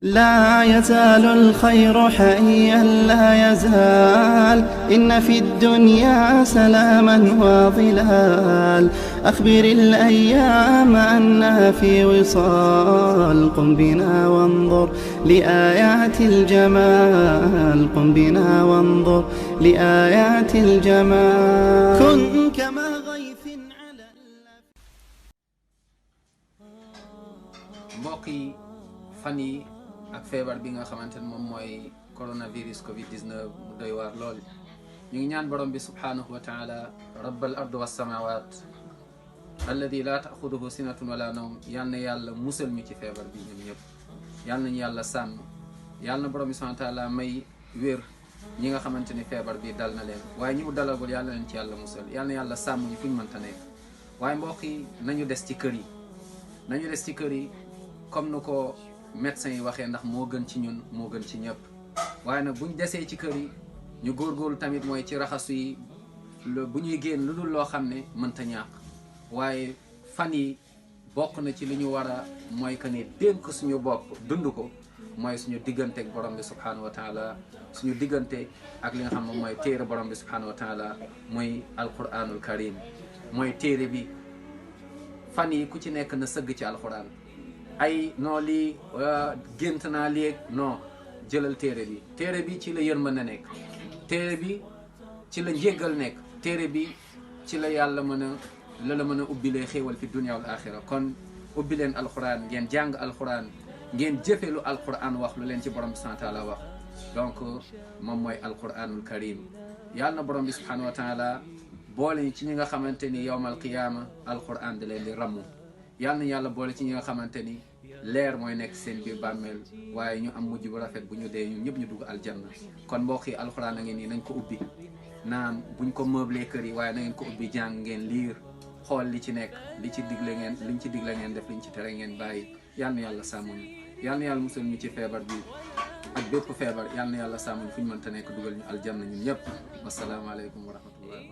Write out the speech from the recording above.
لا يزال الخير حيا لا يزال إن في الدنيا سلاما وظلال أخبر الأيام أنها في وصال قم بنا وانظر لآيات الجمال قم بنا وانظر لآيات الجمال كن كما غيث على mbokki fan yi ak feebar bi nga xamante ne moom mooy coronavirus covid 19 mu doy waar lool ñu ngi ñaan borom bi subhanahu wa taala rabbal ardi was samawat alladi la taaxuduhu sinatun wala nawm yal na yàlla musal ñu ci feebar bi ñun ñëpp yal nañu yàlla sàmm yal na borom bi subhanahu wa taala may wér ñi nga xamante ni feebar bi dal na leen waaye ñi mu dalagul yal na leen ci yàlla musal yal na yàlla sàmm ñu fu ñu mënta nekk waaye mbokk yi nañu des ci kër yi nañu des ci kër yi comme nu ko médecin yi waxee ndax moo gën ci ñun moo gën ci ñëpp waaye nag buñ desee ci kër yi ñu góorgóorlu tamit mooy ci raxasu yi bu ñuy génn lu dul loo xam ne mënta ñàkk waaye fan yi bokk na ci li ñu war a mooy que ni dénk suñu bopp dund ko mooy suñu diggante ak borom bi subhanahu wa taala suñu diggante ak li nga xam ne mooy téere borom bi subhanahu wa taala mooy alquranul karim mooy téere bi fan yi ku ci nekk na sëgg ci alquran ay non lii gént naa léeg non jëlal téere bi ci la yërmande nekk téere bi ci la njéggal nekk téere bi ci la yàlla mën a la mën a ubbilee xéewal fi dunya wal axira kon ubbi leen alquran ngeen jàng alquran ngeen jëfe lu alquran wax lu leen ci borom bi subhanahu wa taala wax donc moom mooy alquranul karim yàlla na borom bi subhanahu wa taala boole ci ñi nga xamante ni yawmal qiyaama alquran da leen di rammu yàlla na yàlla boole ci ñi nga xamante ni leer mooy nekk seen biir bàmmeel waaye ñu am mujj bu rafet bu ñu dee ñun ñëpp ñu dugg aljanna kon mbokk yi alxuraan a ngeen nii nañ ko ubbi naan buñ ko meublé kër yi waaye na ngeen ko ubbi jàng ngeen liir xool li ci nekk li ci digle ngeen liñ ci digle ngeen def liñ ci tere ngeen bàyyi yàlla na yàlla sàmm ñu yàlla na yàlla musal ñu ci feebar bi ak bépp feebar yàlla na yàlla sàmm ñu fu ñu mënta nekk dugal ñu aljanna ñun ñëpp wasalaamaaleykum wa rahmatullah